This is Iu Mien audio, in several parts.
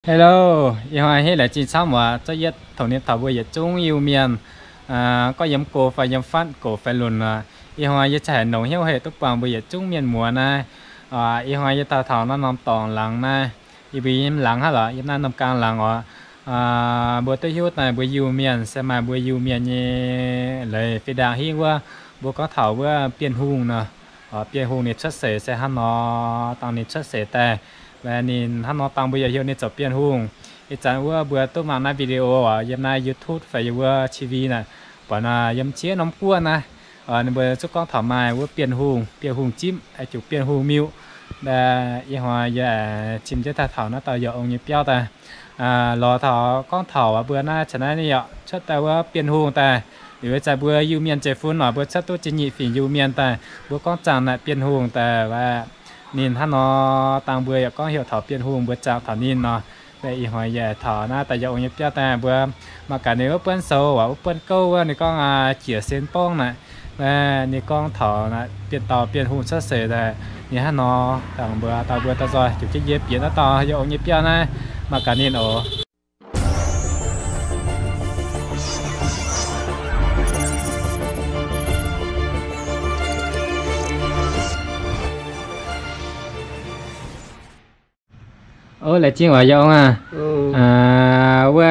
Hello, ih hnoi hitv laengz zingh camv waac zorqv yietv tongx ninh taux mbuo yietc zungv Iu-Mienh, gorngv yiem go fai yiem fatv, gox fai lunc aqv. Ih hnoi yie cingx haiz longx hnyouv hec duqv buangh mbuo yietc zungv mienh muoz naaiv. Ih hnoi yie daaih taux naaiv norm dorngx laangz naaiv, yie mbuo yiem laangz hnangv lorqc, yiem naaiv norm gaang laangz oc. Mbuo duqv hiuv daaih mbuo Iu-Mienh se maaih mbuo Iu-Mienh nyei leiz fih ndaangc hingv wuov, mbuo gorngv taux wuov Bienh Hungh nor. Bienh Hungh ninh cuotv seix se hnangv nor dangh ninh cuotv seix daaih. Ninh hnangv nor dangh mbuo yaac heuc ninh zoux Bienh Hungh. Ih zanc wuov mbuo duqv mangc naaiv video yiem naaiv YouTube fai yiem wuov T V naaic, buatc yiem ziex norm guoqv naaiv, ninh mbuo zungv gorngv taux maaih wuov Bienh Hungh, Bienh Hungh Zipv, juqc Bienh Hungh Miuc. Ih hnoi yie cim jienv daaih taux naaiv dauh yaac ong nyei biauv daaih. Lorz taux gorngv taux mbuo naaiv caux naaiv ninh yaac cuotv daaih wuov Bienh Hungh daaih. Liuz zanc mbuo Iu-Mienh zeiv-fun oc, mbuo cuotv duqv jiex nyic fingx Iu-Mienh daaih, mbuo gorngv zaangh naaic Bienh Hungh daaih. Ninh hnangv nor dangh mbuo yaac gorngv heuc taux Bienh Hungh, mbuo zaangh taux ninh nor. Ih hnoi yie taux naaiv dauh yaac ong nyei biauv daaih, mbuo mangc gaax ninh wuov buonv sou, wuov buonv gouv wuov ninh gorngv jiex sen borngv naaic. Ninh gorngv taux naaiv Bienh Dauh Bienh Hungh cuotv seix daaih, ninh hnangv nor dangh mbuo, dangh mbuo daaih nzoih juqc jienv yie bieqc naaiv dauh yaac ong nyei biauv naaiv, mangc gaax ninh oc. Ov, laengz zingh waac yie ong aac. Wuov,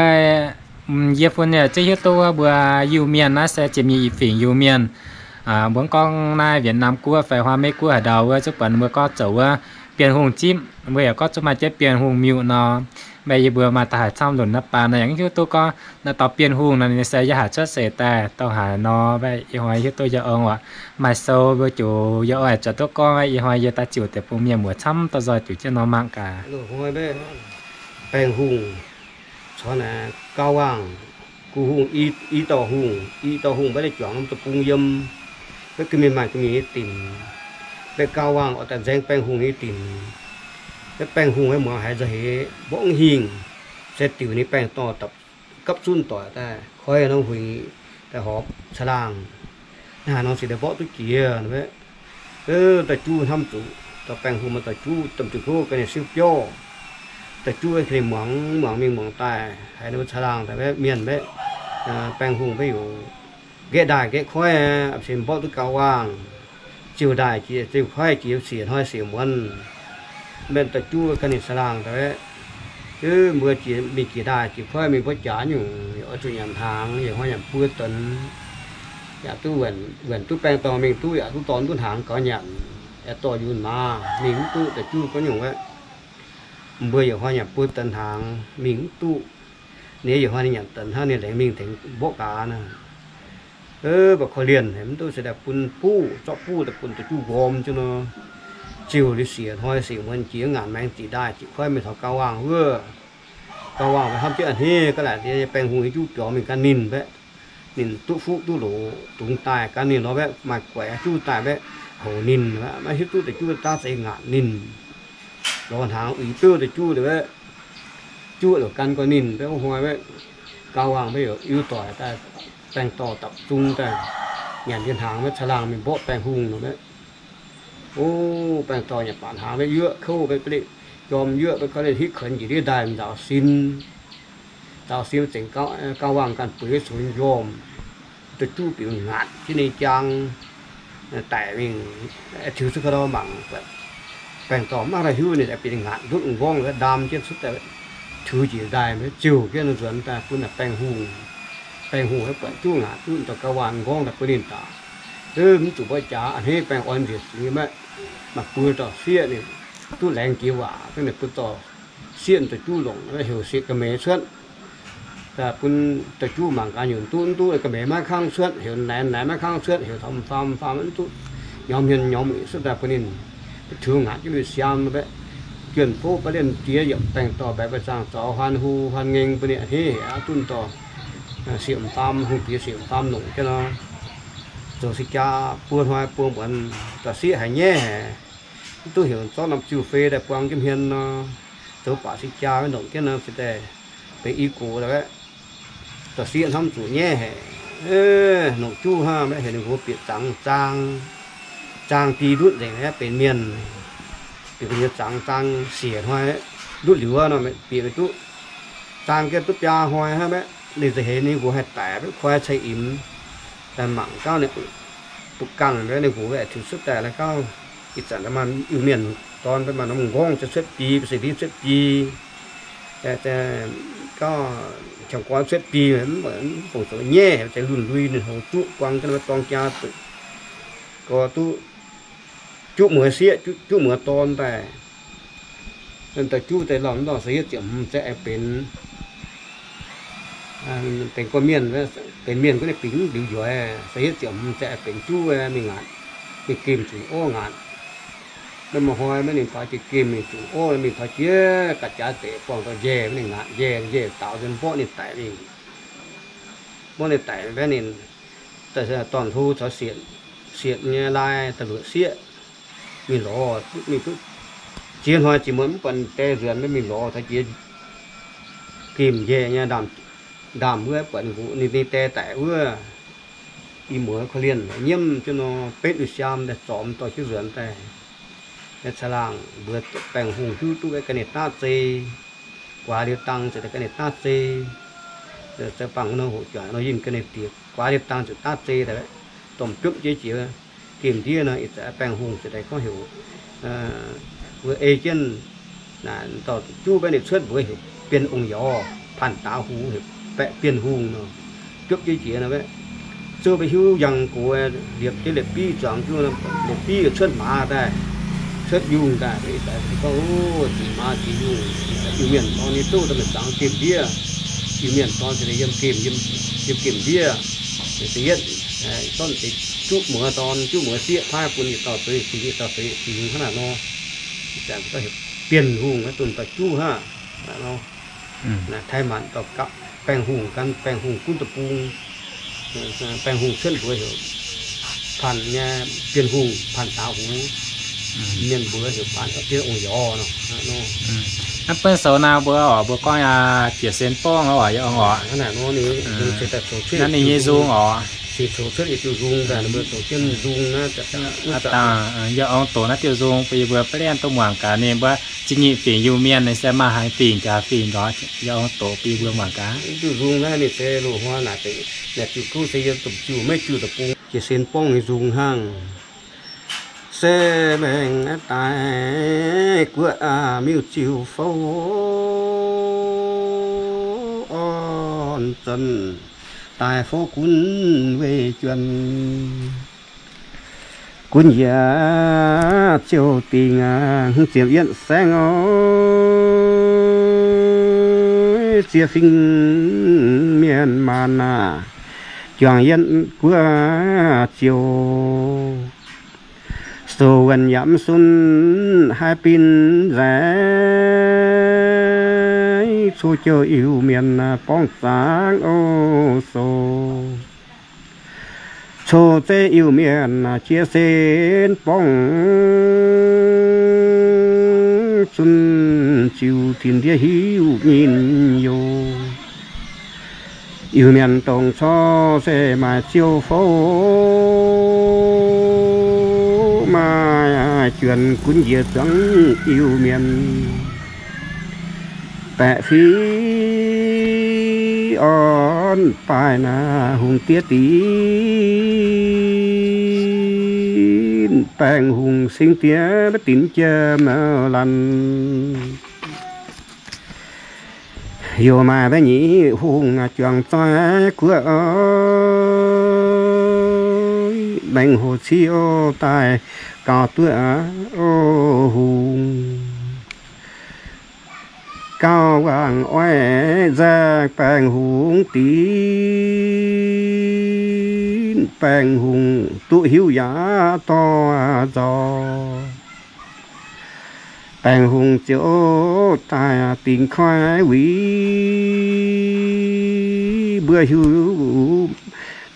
yie bun yaac zungv hiuv duqv wuov mbuo Iu-Mienh naaiv se ziepc nyeic fingx Iu-Mienh. Mbuo gorngv naaiv Việt Nam guoqv fai Hoa Mei guoqv haaix ndau wuov, zungv buatc mbuo gorngv zoux wuov Bienh Hungh Zipv, mbuo yaac gorngv zungv maaih jienv Bienh Hungh Miuc nor. Mv baac yie mbuo maaih daaih haaix camv lunc naaiv baac naaic yaac mv hiuv duqv gorngv naaiv dauh Bienh Hungh naaic ninh se yiem haaix cuotv seix daaih, dongh haaix nor. Mv baac ih hnoi hiuv duqv yie ong waac maaih sou mbuo ziouc yie oix zuqc duqv gorngv, ih hnoi yie daaih ziouc deix bun mienh muoz camv dauh nzoih ziouc jienv nor mangc gaax. Baengh Hungh, corc naaic Gauv Waangh, Gu Hungh, i dauh hungh, i dauh hungh mbaeqv deix juangc norm deic-bung yiem, mbaeqv ga'mienh maaih ga'mienh nyei dinc, mbaeqv Gauv Waangh oix daaih nzaeng Baengh Hungh nyei dinc. Mbaeqv Baengh Hungh maiv muangx haiz nzauh heix, mborqv mv hingh, se diuc ninh baengh dorh dapc gapv zunv doic daaih, koiv norm huingx daaih horpc caangh laangh. Naaiv haaix nor se daaih mborqv duqv jiex. Daaih juv hnamv zuqc, dauh Baengh Hungh maaih dauh juv domh diuh hlo ga'naaiv siouv biouv. Daaih juv ga'naaiv muangx, muangx mingh muangx daaih, haiz ninh mbuo caangh laangh daaih mbaeqv mienh mbaeqv Baengh Hungh mbaeqv yoc nqaeqv ndaaih nqaeqv koiv, a'cin mborqv duqv Gauv Waangh. Ziouc ndaaih jiex, ziouc koiv jiex siec hnoi siec muonz. Mbaeqv dauh juv ga'naaiv caangh laangh daaih, mbuo jiex mingh jiex ndaaih jiex koiv mingh mborqv jaax nyungc, oix zuqc nyanc hnaangx, yietc hnoi nyanc buo deix. Yaac duqv wuonc duqv baengh dorh mingh duqv, yaac duqv dorh duqv hnaangx gaux nyanc. Aengx dorh yungz maaz mingh mv duqv, daaih juv gorngv nyungc wuov, mbuo yietc hnoi nyanc buo deix hnaangx mingh mv duqv. Ninh yietc hnoi ninh nyanc deix hnangv, ninh laengz mingh tengx mborqv gaax nor. Mv baac korv-lienh haic, mv duqv se daaih bun buv, zorqv buv daaih bun daaih juv nqorm jienv nor. Ziouc liuz siec hnoi siec muonz jiex ngaanc maengx ziqc ndaaih ziqc koiv mingh taux Gauv Waangh wuov. Gauv Waangh mbuo hnamv jienv a'hneiv ga'naaiv nyei Baengh Hungh nyei juv biaux mingh gan ninh mbaeqv. Ninh duqv fuqv duqv loz dungx daaih gan ninh lorz mbaeqv, maaih guaix juv daaih mbaeqv, houc ninh maiv hiuv duqv deix juv daav zeix ngaatc ninh. Lorz hnaangx uix beuv deix juv daaih mbaeqv, juv lorz gan gorx ninh mbaeqv. Wuov hnoi mbaeqv, Gauv Waangh mbaeqv yaac iu doic daaih, baengh dorh dapc zung daaih, nyanc jienv hnaangx mbaeqv caangh laangh mingh mborqv Baengh Hungh nor mbaeqv. O, baengh dorh nyanc baac hnaangx mbaeqv yuoqv kouv mbaeqv, jorm yuoqv mbaeqv, gorngv ninh hitv kuonx njiec ndiev ndaaih nzaaux sin. Nzaaux sin zengc Gauv Waangh ganh bueix cunx jorm. Deix juv bieqc ngaatc jienv ninh jaang daic mingh, tiux cuotv ga'ndau mangc, baengh dorh maiv haih hiuv ninh bieqc ngaatc ndutv nqorngv, ndaam jienv cuotv daaih, tiux njiec ndaaih maiv ziouc jienv nzuonx daaih bun Baengh Hungh. Baengh Hungh maiv buatc juv ngaatc ndutv daaih Gauv Waangh nqorngv daaih bun ninh daaih. Mv zuqc mborqv jaax, a'hneiv baengh orn njiec fingx maiv, maaih buo dauh sieqv ninh duqv laengz jiex waac, ninh bun dauh sieqv daaih juv longc heuc sieqv ga'meix cuotv. Daaih bun daaih juv mangc gaax nyungc duqv mv duqv, ga'meix maiv kangv cuotv, heuc naaic, naaic maiv kangv cuotv, heuc taux m'faam, m'faam mv duqv, nyormh hmien nyormh mueic cuotv daaih bun ninh tiux ngaatc jienv mingh siam mbaeqv. Juonh fouv ba'lienh jiex yaac baengh dorh mbaeqv ba'zangh zaux huaan hu huaan ngeng bun ninh a'hneiv haic aqv, duqv dorh sieqv m'faam, hungh diex sieqv m'faam longc jienv nor. Zoux se jaa buo hnoi buo muonz, dauh sieqv haiz nyaiv haic, mv duqv heuc zorqv norm ziuh fei daaih buang jienv hmien nor. Zoux baac se jaa maiv longc jienv nor, se daaih benx i gox daaih. Dauh sieqv hnamv zuqc nyaiv haic, longc juv hnangv maiv heuc ninh mbuo bieqc zangx zaang, zaang di ndutv nzengc aqv, benx mienh, bieqc gu'nyuoz zangx zaang siec hnoi aqv. Nduqc liuz nor, bieqc mingh duqv zaang jienv duqv biaa hnoi hnangv, ninh nza'heix ninh nqox haih daic, koi cai imx daaih mangc gaax ninh duqv gangh, ninh nqox tiux cuotv daaih gauh, ih zanc maaih Iu-Mienh dorn maaih norm nqorngv cuotv biei, sic ndiev cuotv biei, gauh qangx gorx cuotv biei, mv fungc zoux nyaiv, lunh lui ninh houx zuqv buang jienv dorng jaa zuqc, gorx duqv juqv muoz sieqv, juqv muoz dorn daaih. Daaih juqv daaih lorh mv dorh se yietv ziepc hmz zaeqv aengx benx, benx gorqv-mienh, benx mienh gunv ninh bingx liuz njoix, se yietv ziepc hmz zaeqv aengx benx juv mingh ngaatc, mingh gemh zuqc orv ngaatc. Maiv maaih hnoi maiv ninh faaux jiex gemh mingh zuqc orv, mingh taux jiex ga'jaax deic buangh dorh njaih maiv ninh ngaatc, njaih njaih daaux nzengc mborqv ninh daic mingh, mborqv ninh daic maiv ninh dorn hlo caux sietc nyei lai da'luoqc sieqv mingh lorz mingh duqv ziex hnoi ziex muonz mv buatc ninh die nzuonx, mingh lorz taux jiex gemh njaih nyei ndaamv wuov buatc ninh nqox ninh die daic wuov. I muoz korv-lienh nyiemv jienv nor, betv siaam daaih zormx dorh jienv nzuonx daaih. Caangh laangh mbuox baengh hungh hiuv duqv ga'naaiv daav zei, guaax liuz dang ziouc ga'naaiv daav zei. Zoux bangc nor hoqc juangc nor yinh ga'naaiv diex, guaax liuz dang ziouc daav zei daaih, domh biopv jiex jiex gemh ndiev nor, ih zanc baengh hungh ziouc daaih gorngv heuc mbuo ei jienv naaic dorh juv mbaeqv ninh cuotv mbuox heuc Bienh Ong Yorc, Panh Daax Hungh heuc Baeqc Bienh Hungh nor, biopv jiex jiex nor, zouv mbuo hiuv yangh gox liepc jienv liepc biv zuangx juv, liepc biv cuotv maaz daaih, cuotv yungh daaih, gorngv ziqc maaz ziqc yungh, Iu-Mienh dorn nyei duqv daaih maiv zangx gemh ndiev. Iu-Mienh dorn se yiem gemh, yiem gemh ndiev, se yietv, gorngv deix juqv muoz dorn, juqv muoz sieqv paaiv bun yietc dauh zoux yietc fingx, yietc dauh zoux yietc fingx hnangv naaic nor. Bienh Hungh dunh dauh juv hnangv. Taiv maanc dauh gapv Baengh Hungh gan, Baengh Hungh gunv deic-bung. Baengh Hungh cuotv mbuox heuc Panh nyei, Bienh Hungh, Panh Daax Hungh. Mienh mbuox heuc Panh Bienh Ong Yorc nor. Hnangv buonv sou naaiv mbuo oc, mbuo gorngv yaac Jiex Sen Borngv oc, yaac ong oc. Naaiv ninh nyei nzung oc. Yaac ong doqc naaiv diuh nzung, bun yie mbuo ba'lengh duqv muangx gaax ninh mbuo zingh nyeic fingx Iu-Mienh se maaih haaix fingx jaax fingx lorz, yaac ong doqc bun yie mbuo muangx gaax. Diuh nzung naaiv ninh se loz-hnoi naaic, naaic diuh kuv se yiem domh jiuh maiv jiuh deic-bung, Jiex Sen Borngv nyei nzung hnangv. Se maengx daaih guoqv miuc-ziuh fouv, orn zanc daaih fouv gunv weih juonh. Gunv njiec ziouc dingc ziepc yietv saengv oc, ziex fingx mienh maanc aac, juangc yietv guoqv ziouc. Sou wuonh yaac mv sunv haih bin nzaeng, cou jouh Iu-Mienh borngv zaangv oc sou. Cou zeiv Iu-Mienh jiex sen borngv, zunc ziux tin ndiev hiuv nyinh youh. Iu-Mienh dongh corc se maaih ziouv fouv, maaih juonh gunv njiec zuangx Iu-Mienh. Baeqc fingx orn baaih naaiv hungh diev dinc, Baengh Hungh singx diev maiv dinc jiem laanh. Youh maaih maiv nyic hungh juangc zoih guoqv, Baengh Hungh civ daaih gauh duqv hungh. Gauh wangc oix nzaeng Baengh Hungh dinc, Baengh Hungh duqv hiuv yaac dorh nzauh. Baengh Hungh ziouc daaih dingc koiv wuic, mbuo hiuv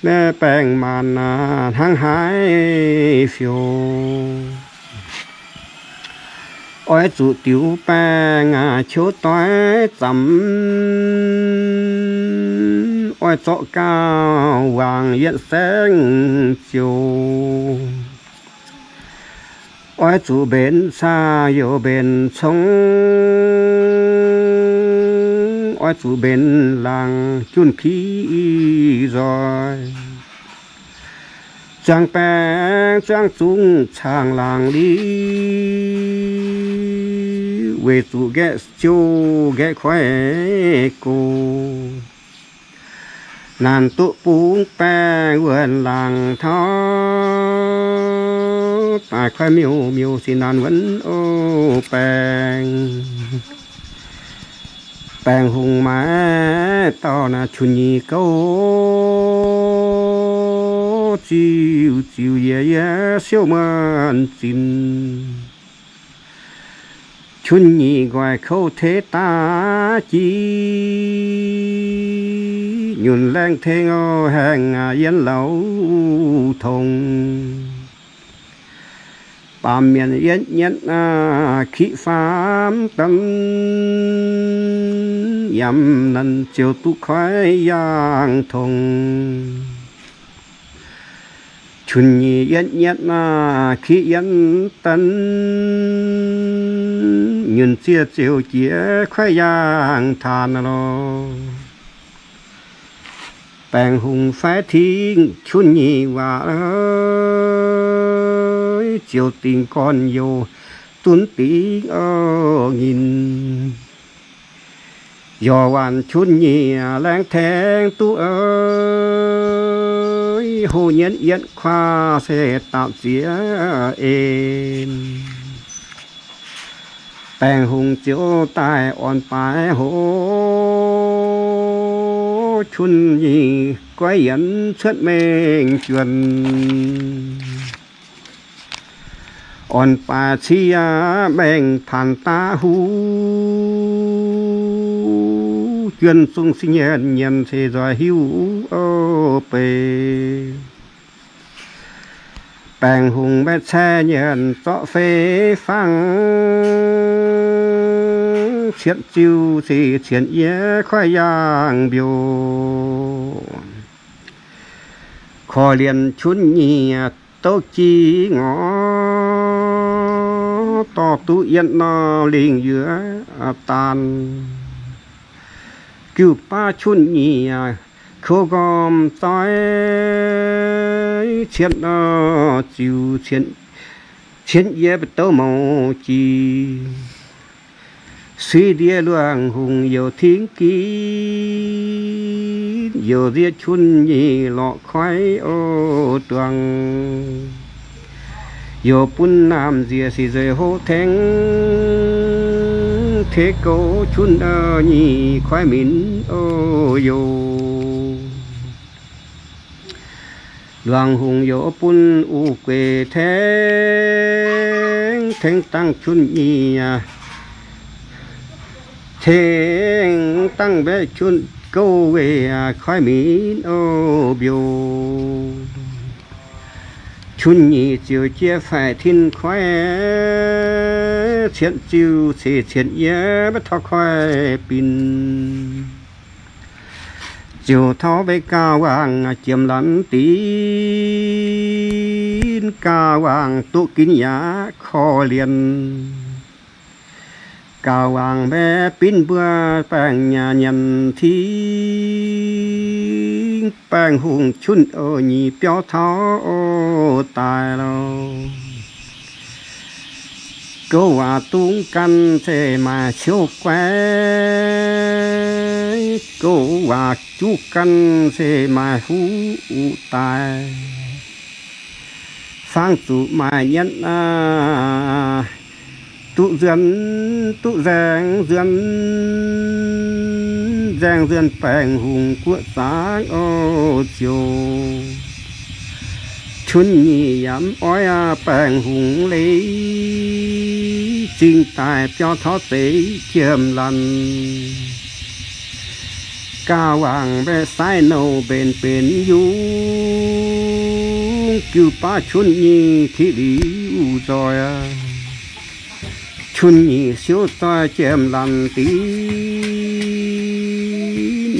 maiv baengh maanc hnangv haaix fioux. Oix zuqc diux baengh qouv doix zamx, oix zorqv gauh wangc yietv saengv ziouc. Oix zuqc mbenc saah youc mbenc cong, oix zuqc mbenc laangc junh kiv nzoih. Zuangx baeng zuangx zungv caangh laangc liuz, weic zuqc nqaeqv ziouv nqaeqv koiv go. Naanc duqv bungx baeng wuonh laangc taux, daaih koiv miuc miuc sic naanc wuonv o baeng. Baengh Hungh maaiz dauh naaic Qun Nyic gouv, ziux ziux yie yie siouv muonc zinh. Qun Nyic nqoi kouv teix daaih jiex, nyunc laengh tengx haengh yienv lauz tongx. Baamh mienh yietv nyietv kiqv faam dan, yaac nanc ziouc duqv koiv yaangh tongx. Qun Nyic yietv nyietv kiqv yienv dan, nyunc ziex ziouc jiex koiv yaangh taanx lorqc. Baengh Hungh faix tingv Qun Nyic waac, ziouc dingc gorn-youz dunv dingc nyinh. Yaac waanc Qun Nyic laengz tengx duqv hoqc nyienv yietv kuaah se daapc ziex en. Baengh Hungh ziouc daaih orn-baaix hoqc Qun Nyic goiv yienx cuotv mengh juonh. Orn-baaix ciev mengh paanx daav huv, juonh zungv sin nyienz nyienz se nzoih hiuv beiv. Baengh Hungh mbaeqc caeqv nyienz zorqv fei fangv, cietv ziuh se cienx yie koiv yaangh mbiouh. Korv-lienh Qun Nyic douv jiex ngorc, dorh duqv yietv nor lingh yuoqv daan. Jiu baav Qun Nyic kouv nqormh zoih, cietv nor ziux cienx yie mbuo douv mouz jiex. Suiv ndiev Luangh Hungh youc tingv ginv, youc nziev Qun Nyic lorqc koiv o duangx. Youc bun naamh nziex sic nzueic hoqc tengx, tengx gouv Qun Nyic koiv minc o yoc. Luangh Hungh youc bun uv gueic tengx, tengx dangh Qun Nyic, tengx dangh mbaeqc Qun gouv weih koiv minc o mbiouh. Qun Nyic ziouc jiex faix tin koiv, cietv ziuh ceix cienx yie mbuo taux koiv binc. Ziouc taux mbaeqc gaax wangc jiem laanh dinx, gaax wangc duqv ginv yaac korv-lienh. Gaax wangc mbaeqc binv mbuo baengh nyanc nyanc tingx, Baengh Hungh Qun Nyic biauv taux daaih lorqc. Gouv waac dungz ganh se maaih ciouv guai, gouv waac juv ganh se maaih huv uqv daaih. Fangv zuqc maaih nyietv aqv, duqv nzuonx, duqv nzaeng nzuonx, nzaeng nzuonx Baengh Hungh guoqv zaangv o ziouc. Qun Nyic yaac mv oix Baengh Hungh leiz, zingh daaih biauv taux zeix jiem laanh. Gaax wangc mbaeqc saaiv nouh mbenc benx yungz, jiu baav Qun Nyic qiv liuz nzoih. Qun Nyic siouv zoih jiem laanh dinx,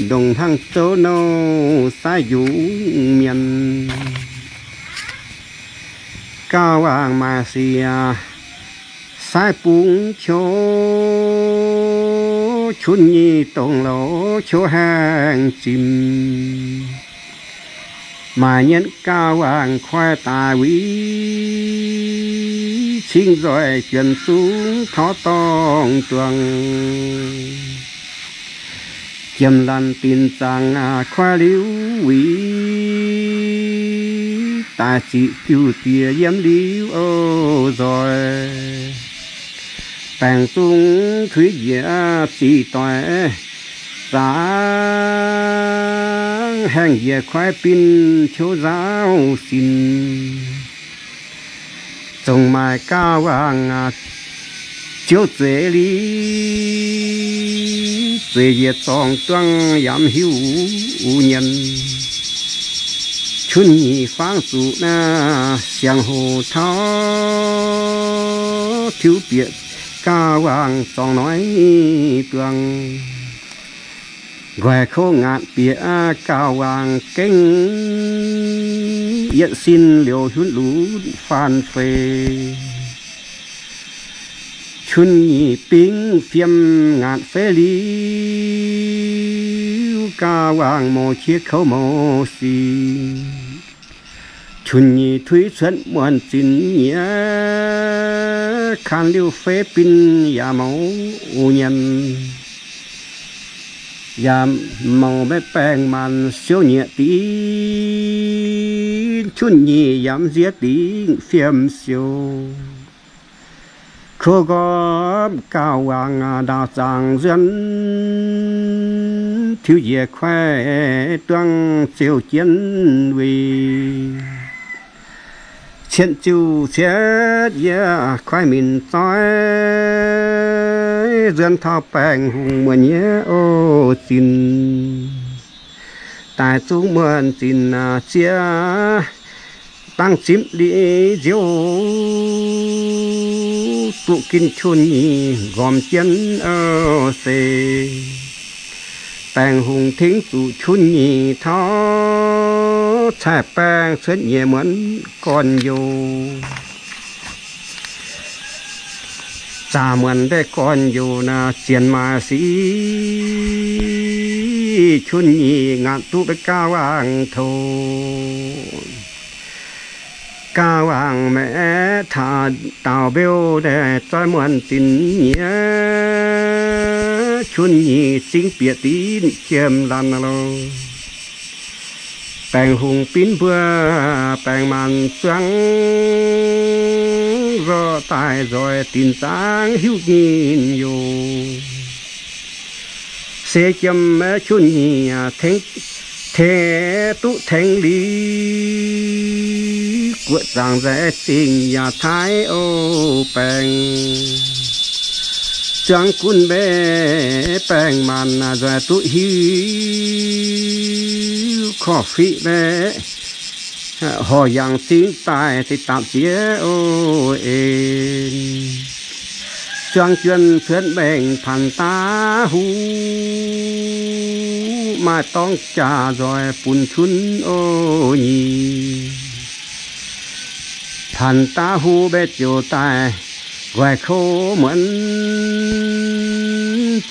ndongc hnangv zouv nouh saaiv yungz mienh. Gaax wangc maaih siec Taiv bung qouv, qunx nyic dongh louc qouv haengh zimc. Maaih nyienv gauh waangc koi daaih wic, cingv nzoih juonc zungv torv dorngh duangc. Jiem laanh dinc zaangc koi liuz wic, daaih ziqc diuh diex yiem liuz oc nzoih. Baengc zungv tuix njiec ziqc doic zaangc, haengh njiec koi bin qouv nzaauv sin. Zongc maaih gauh waangc ziouv zueiz li, zueiz njiec zorngh duangv yaac mv hiuv nyanc. Qunx nyic fangv zuqc naaiv siang-hoc tauv, tiuv bieqc gauh waangc zorngh noiv duangv. Nqoi kouv ngaatc bieqc gauh waangc gengh, yietc sin liouc hiuv lunx faan feix. Qunx nyic bingv fiem ngaatc feiv liuz, gauh waangc mouz qiex kouv mouz sic. Qunx nyic tuix cuotv muonh zinc nyiex, kaan liuh feiv bin yaac mouz nyanc. Yaac mouz maiv baengh maanc siouv nyieqc dinv, qunx nyic yaac mv nziex dingc fiem siou. Kouv nqormh gauh waangc ndaauh zaangc nzuonx, tiuv njiec koi duangv ziouh jienv weih. Cietv ziuh cietv yie koi minc zoih, nzuonx taux baengh hungh muonh nyei oc zinc. Daaih zungv muonh zinc ziex dangv zipv li nziouv, duqv ginv qunx nyic nqormh jienv oc se. Baengh hungh tingv zuqc qunx nyic tauv, caaiv baengh cuotv nyei muonz gorn-youz. Zaac muonz mbaeqv gorn-youz naaic zienx maaih sic, qunx nyic ngaatc duqv mbaeqv gauh waangc touc. Gauh waangc maeqv taux daaux mbeu naaic zoih muonz zinc nyieqc, qunx nyic zingv bieqc dinv jiem laanh loh. Baengh hungh binv mbuo baengh maanc zuangv, nzorqc daaih nzoih dinc zaangv hiuv nyinh youz. Se jiem maiv qunx nyic tengx, tengx duqv tengx liuz, guoqv zaangc nzaih zingh yaac taaih oc baengh. Zuangv gunv mbaeqv baengh maanc nzoih duqv hiuv korv-fiqv mbaeqv, horc yangh zingv daaih deix dapc ziex oc en. Zuangv juonv cuotv mengh paanx daav huv, maaih dorngx jaax nzoih bun qunx oc nyic. Paanx daav huv mbaeqv ziouc daaih nqoi kouv muonz,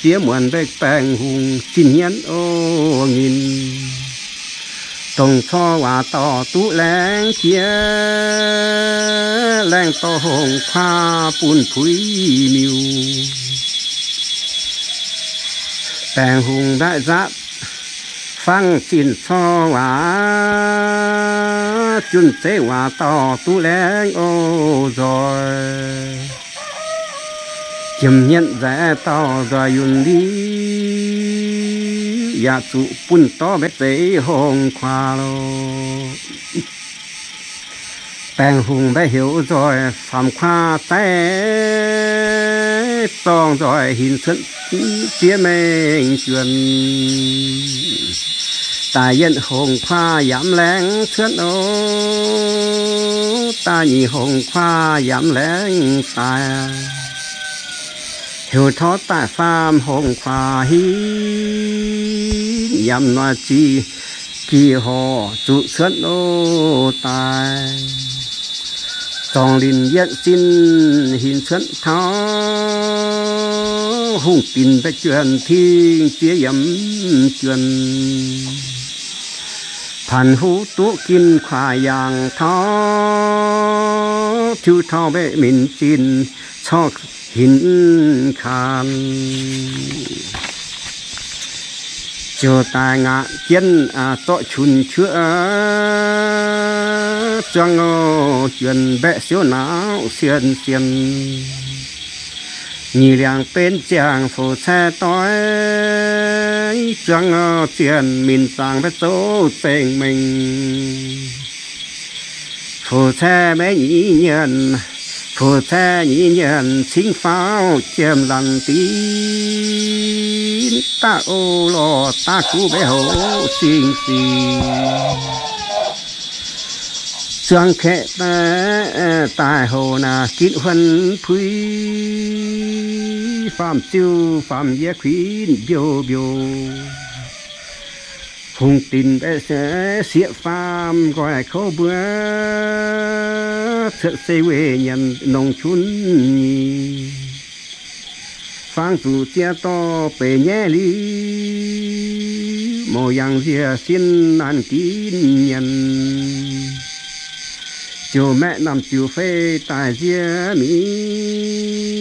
ziex muonz mbaeqv baengh hungh zinh hmien oc nyinh. Dongh corc waac dorh duqv laengz jiex, laengz dorh hongx kuaah bun puix miuc. Baengh hungh ndaaiv nzaatv fangv zinh corc waac, junh zeiv waac dorh duqv laengz oc nzoih. Jiem hmien nzaih dauh nzoih yunh liv, yaac zuqc bunh dorv mbaeqv zeiv hongx kuaah loh. Baengh hungh mbaeqv heuc nzoih faam kuaah daiv, zorng nzoih hinc cuotv ziex mengh juonh. Daaih yietv hongx kuaah yaac mv laengz cuotv oc. Daaih nyic hongx kuaah yaac mv laengz daaih. Heuc torv daaih faam hongx kuaah hinc, yaac mv noic zih gih horc zuqc cuotv oc daaih. Zorngc linc yietv sin hinc cuotv taux, hungh dinc mbaeqc juonh tingh ziex yiem juonh. Paanc huv duqv ginh kuaaic yaangh taux, tiuv taux mbaeqc minc zinh corc hinc kaan. Ziouc daaih ngaatc jienv zorqv qunx cuoqv, zuangv juonh mbaeqc siouv naauv sien sien. Nyic liangx benx ziangh foux caev doix, zuangv zienh minc zaangc mbaeqc zouv zengh mengh. Foux caev maiv nyienh, foux caev nyienh cingv faaux jiem lanc dinv, daav o lorh daav guv mbaeqc houx sing sic. Zuangv kaeqv daaih houx naaic ginv huon puix, faam-ziuv faam-yie kuinx mbiouh mbiouh. Hungh dinc mbaeqc sieqv faam nqoi kouv mbuo, cuotv se weih nyanc nongx qunx nyei. Fangx zuqc ziex dorh beic nyaiv liuz, mouc yangh nziec sin naanc ginv nyanc. Ziouc maeqv namh ziouc fei daaih nziex minc,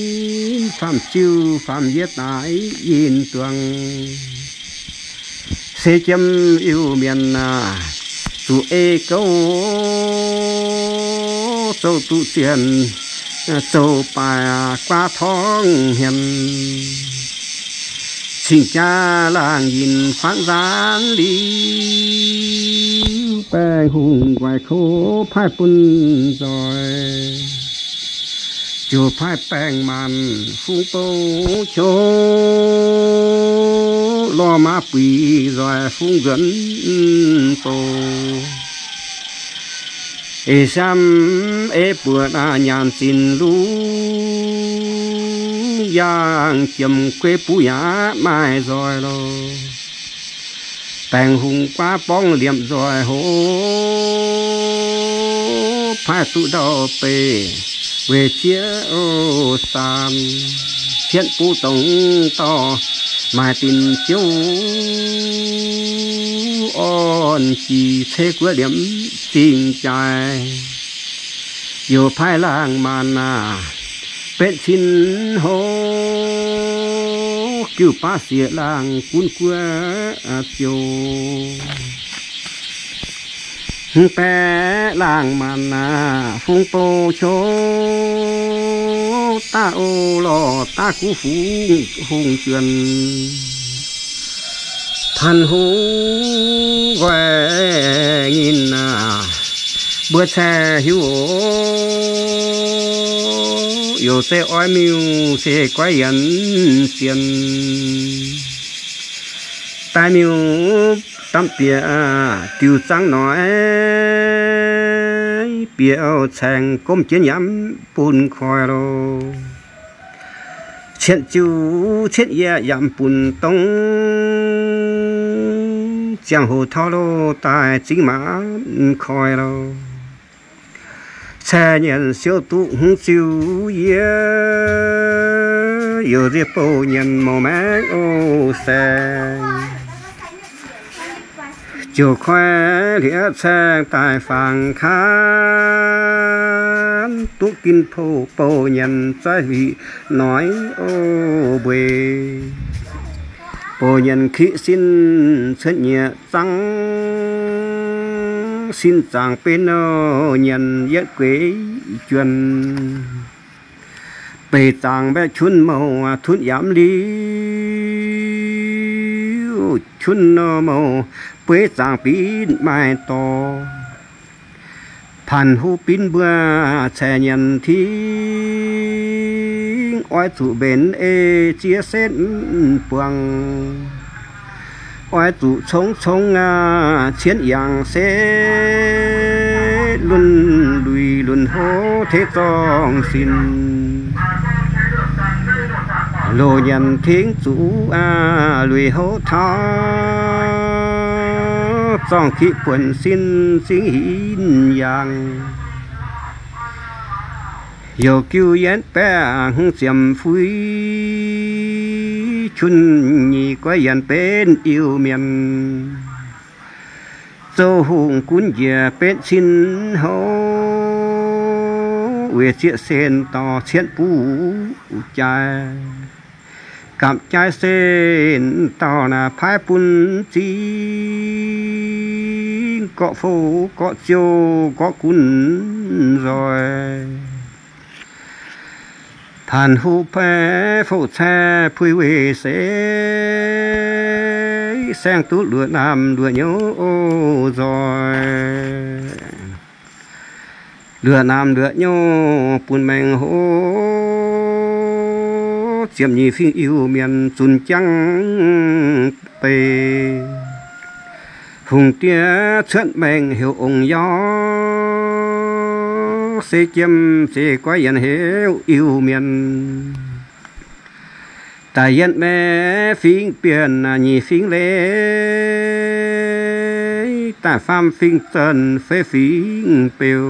faam-ziuv faam-yie daaih yinh duangx. Se jiem Iu-Mienh aah, zuqc ei gouv, zouv duqv zienh, zouv baaih guaav torngv hmien. Cing-jaa laangh yinh faanv nzaanv liuz, baengh hungh nqoi kouv paaiv bun nzoih. Ziouc paaiv baengh maanc fungv bou qouv, lorh maaz buix nzoih fungv nzuonx bou. Eix siaam ei buoqc nyaanh zinc lungv, yangh jiem gueiv buv yaac maaih nzoih loh. Baengh hungh guaav borngv liemh nzoih hoc, paaiv duqv ndau beih weic zieqv saan, cietv buv dongh dauh maaih dinc ziouv, orn jiex ceix guoqv liemh zingh jaaix. Youc paaiv laangh maanc aah, betv cin hoc, jiu baav sieqc laangh gunv guoqv ziouc. Mv baeqc laangh maanc aah, fungv bou qouv, daav o lorh daav guv fungv hungh juonh. Paanh hungh nqoi nyinh aah, mbuo caeqv hiuv oc. Youc zeiv oix miuc se goiv yienx sienh. Daaih miuc damh bieqc diuc zangv noic, bieqc caengx gomv jienv yamv bun koi loh. Cietv ziuc cietv yie yamv bun dongh, ziangh hoc taux loh daaih zingv maanc koi loh. Caeqv nyienc siouv duqv hmz ziuc yie, youc nziex bouh nyienc mouc maengv o saeng. Ziouc koi hlieqv caeng daaih fangx kaanv, duqv ginh poh bouh nyienc zaaiv huic noic o mbueix. Bouh nyienc kiqv sin cuotv nyieqc zangv, sin zaangc benx o nyienc yietv gueix juonh. Beic zaangc mbaeqc qunv mouc tunv yamv liuz, qunv mouc bueiv zaangc binv maaih dorh. Paanh huv binv mbuo caeqv nyienc tingv, oix zuqc mbenc ei ziex setv buangh. Oix zuqc congv congv aah, cienv yangh setv lunh luic lunh hov teiv zorng sin. Loz nyanc tingv zuqc aah, luic hov taux zorng kiqv buonc sin zingv hinc yangh. Youc jiu yienv baeqv hmz ziepc fui, cun nyic goiv yienx benx Iu-Mienh. Zoux hungh gunv njiec betv cin houv, weic zieqv sen dorh cietv buv jaaix. Gapv jaaix sen dauh naaic paaiv bun zingv, gorqv fouv gorqv ziouv gorqv gunv nzoih. Paanc huv paaiv fouv caev puix weic seix, saeng duqv luoqc naamh luoqc nyouv nzoih. Luoqc naamh luoqc nyouv bun maengx hov, ziepc nyeic fingx Iu-Mienh zunc jangv bei. Hungh diev cuotv maengx heuc ong-yauv, se jiem zeiz goiv yienx heuc Iu-Mienh. Da'yietv maeqv fingx Bienh, nyic fingx Leiz, da'faam fingx Zanh, feix fingx Beu,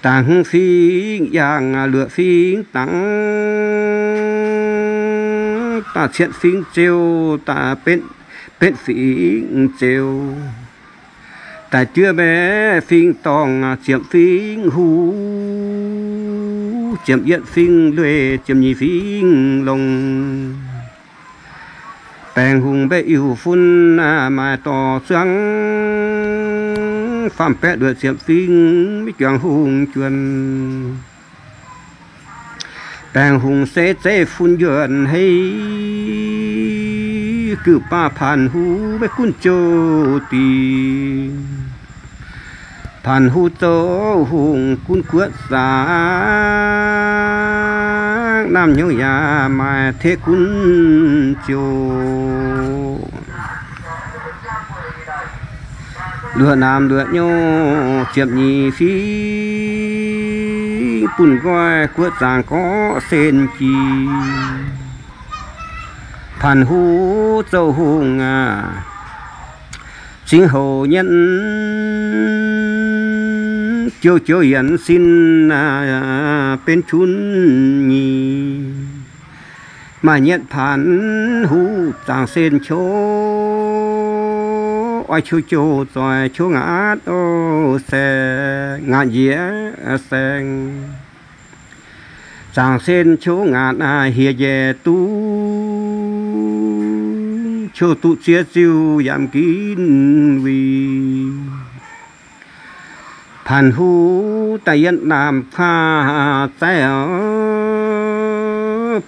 da'hmz fingx Yaangh, luoqc fingx Dangx, da'cietv fingx Ziou, da'betv fingx Ziou, da'juov maeqv fingx Dorngh, ziepc fingx Huv, ziepc yietv fingx Lueiz, ziepc nyeic fingx Longc. Baengh hungh mbaeqv iu-fun maaih dorh zuangx, faam baeqv luoqc ziepc fingx maiv juangc hungh juonh. Baengh hungh se zeiv fun njuonc hei, gux baav Paanc Huv maiv gunv ziouv dingc. Paanc Huv zoux hungh gunv guoqv zaangc, naamh hnyouv yaac maaih teqv gunv ziouv. Luoqc naamh luoqc nyouv ziepc nyeic fingx, bun nqoi guoqv zaangc gorqv sen jiex. Paanc Huv zoux hungh aac, cingx houc nyietv, joux joux yienx sin benx cunv nyic. Maaih nyietv Paanc Huv zaangc sen qouv, oix qouv jouh zoih qouv ngaatc, o, saeng, ngaatc njiec saeng. Zaangc sen qouv ngaatc hieh njaeh duqv, qouv duqv ziex ziuh yaac mv ginv wuic. Paanc Huv da'yietv naamh kuaah zaiv,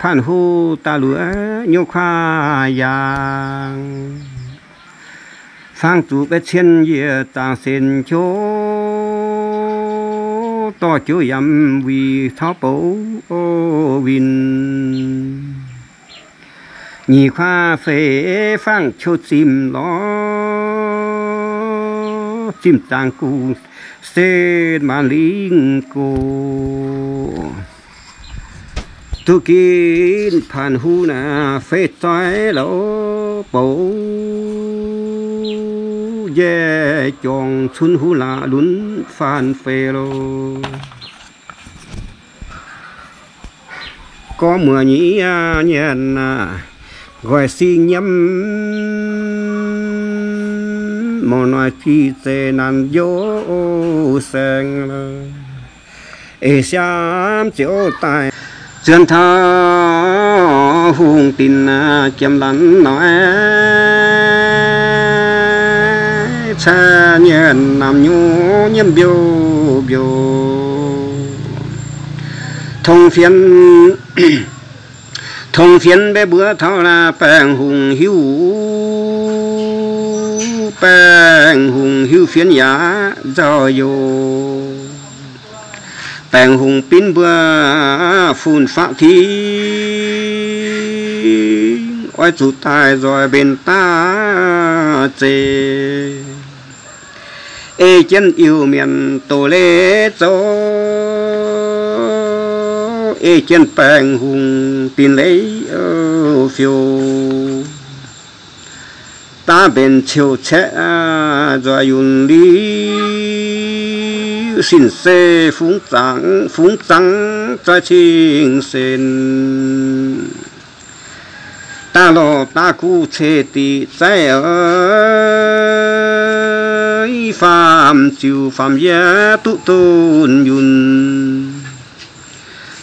Paanc Huv da'luoqc nyouv kuaah yaangh. Fangx zuqc betv cien yiec zaangc sen qouv, dorh joux yaac mv wuic taux bouv winh. Nyic kuaah feix fangx qouv zimh lorz, zimh zaangc gux sen maanc lingh gox. Duqv ginv Paanc Huv naaic feix zoih loz, bouv njaeh jorngx cunv huv laac lunx faanv feix loz. Gorngv muoz nyienh nyienc aac, nqoi sing nyiemv, mouc noic jih zeiz naanc njoux saeng. Eix siaamv ziouc daaih zuonx taux hungh dinc jiem lanv noic, caeqv nyienc naamh nyuv nyiemv mbiouh mbiouh. Tong fienx, tong fienx mbaeqv mbuo taux naaic, Baengh Hungh hiuv, Baengh Hungh hiuv fienx yaac nzauh yoh. Baengh Hungh binv mbuo fun-faqv ting, oix zuqc daaih nzoih mbenc daav zeic. Ei jienv Iu-Mienh doz leiz zoux, ei jienv Baengh Hungh dinc leiz fiou. Daav mbenc ciouv caeqv nzoih yunh liuz, Sin se fungx zangv, fungx zangv zoi cing sen. Daav lorh daav guv ceix diqc zaiv oix, faam ziux faam yie duqv donx yunh.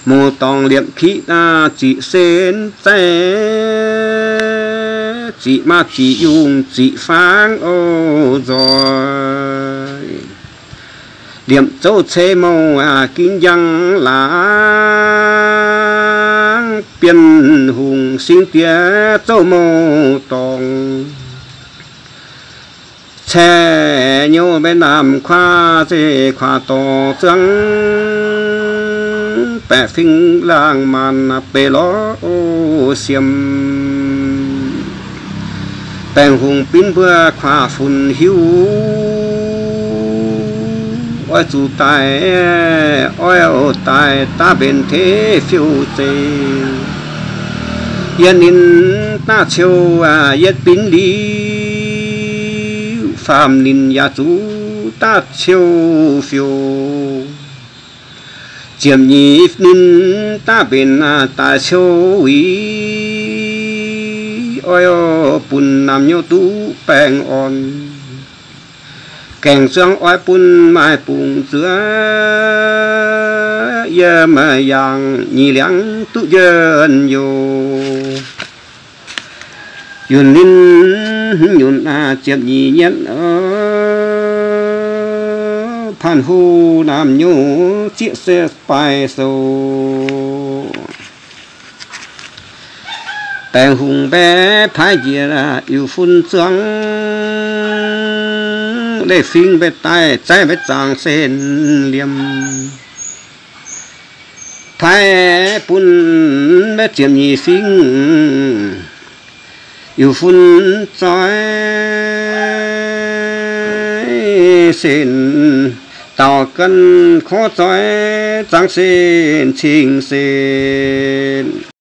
Mouz dorngx liepc kiqv ziqc sen zaiv, ziqc maa ziqc yungh ziqc fangv oc nzoih. Liemh zouv ceix mouh ginv njang laangz, Bienh Hungh singx diex zouv mouh dorngx. Caeqv nyouv maiv naamh kuaav zeiv kuaav dorh zuangx, baeqc fingx laangh maanc beix lorz siem. Baengh Hungh binv mbuo kuaav funx hiuv, oix zuqc daaih, oix daaih daav mbenc tov fiou zeiv. Yietv ninh daav ciou, yietv binv liuz, faam ninh yaac zuqc daav ciou fiou. Ziepc nyeic ninh daav mbenc daaih ciou wuic, oix bun naamh nyouv duqv baengh orn. Gaengh zuangx oix bun maaih bungx zuov, yiem yangh nyic liangx duqv njien-youh. Yunh ninh nyunc ziepc nyeic nyetv, paanh hlo naamh nyouv zieqv se baaih sou. Baengh Hungh mbaeqc paaiv njiec, Iu-fun zuangx, leiz fingx mbaeqc daaih zaiv mbaeqc zaangc sen liemh. Paaiv bun mbaeqc ziepc nyeic fingx, Iu-fun zoi sen, daaux gan korv zoi zaangc sen cing sen.